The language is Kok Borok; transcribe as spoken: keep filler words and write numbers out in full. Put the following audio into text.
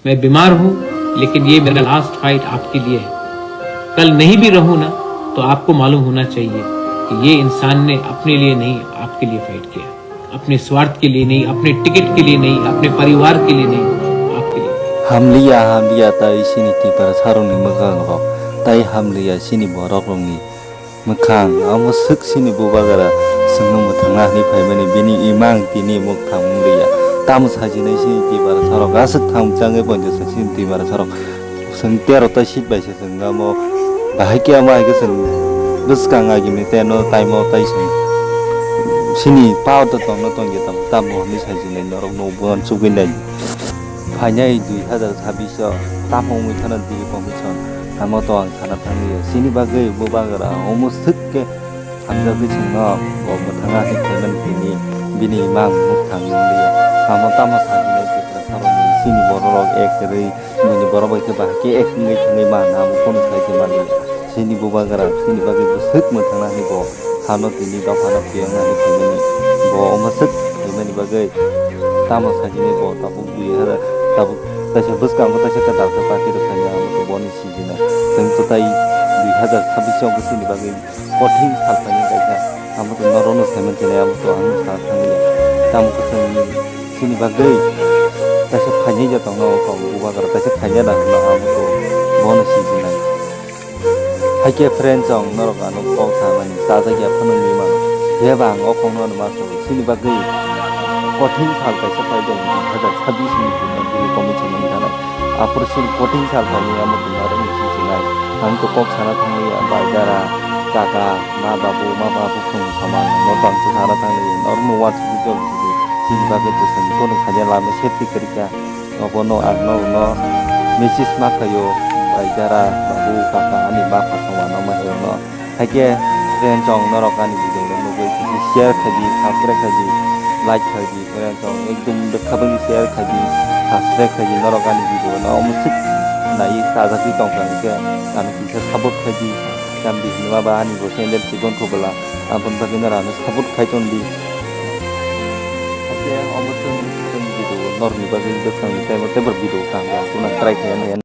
मैं बीमार हूँ, लेकिन ये मेरा लास्ट फाइट आपके लिए है। कल नहीं भी रहूँ ना, तो आपको मालूम होना चाहिए कि ये इंसान ने अपने लिए नहीं, आपके लिए फाइट किया। अपने स्वार्थ के लिए नहीं, अपने टिकट के लिए नहीं, अपने परिवार के लिए नहीं, आपके लिए। Hamliya, hamliya, tai sini Tipra sarokni mwkang rok, tai hamliya sini borok rokni mwkhang, amo swk sini bubagra chwngno mwthangna hwnwi phaimani, bini imang tini mwkhang wng liya. Tamo sajinai sini Tipra sarok aswk thang changwi poito sini Tipra sarok. Chwng tero ta seat bai se chwng amo bahai khe amo hai khe chwng bwskang agini teno taimo tai chwng sini power to tongno tongya tamo tamo hwnwi sajinai norok no uansugwi nai. Phainai dui hazar chabbish o tamo wngwi thana Delhi commission, amo to ang sana thangwi sini bagwi bubagra omo swk khe hamjagwi chwngno bo mwthangna hwnwi phaimani tini bini imang mwkhang wng liya. Amo tamo sajinai Tipra sarokni sini bororok ek kwrwi buini borok bai khe bahai khe ek wngwi thangwi man amo kono sai khe manliya. Sini bubagra sini bagwi bwswk mwthangna hwnwi bo hano tini dophano phiyokna hwnwi phaimani. Bo omo swk phaimani bagwi tamo sajinai bo tabuk dui hazar tabuk kaisa bwskango kaisa kwtal khe party rwkha hwnwi amo to boni sijinai. Chwng to tai dui hazar chabbish o bwswkni bagwi kothin sal phainai kaisa. Amo to norokno saiman chinai amo to ang sa thangya. Tamo khe chwng chini bagwi kaisa phainai ya tongno o kok bubagra kaisa phainai da hwnwi amo to bono sijinai. Haikhe friend chong norok ano kok samani chajakya phano nima. Phiya ba ang o kokno ano ma sabo chini bagwi kothin sal kaisa phai tong dui hazar chabbish ni phuno bini commission wng thanai. Aphuru chini kothin sal phaini amo tong norok ni sijinai. Ang to kok sana thangwi ya bai dara kaka ma babu ma babu khung saman no tong sana thangwi norok no uansugwi jol sidi. Chini bagwi to chwng kono khaina lama safety kwrwikha. Obono ang norokno message ma khaio, bai jara babu kaka ani bapha thangma no ma hirokno. Haikhe friend chong norok ani video no nugwi share khaidi, subscribe khaidi, like khaidi, friend chong ekdum bwkha bwkha share khaidi, subscribe khaidi norok ani video no omo swk nai chajagwi tongkha hinkhe ano kisa support khaidi, tam bini ma ba ani bo channel chikon kho bwla. Aboni bagwi norok ano support khai tongdi. Hakhe omo chwng, chwng video norokni bagwi bwskango teibo teibo video kaham kaham swnam try khaina.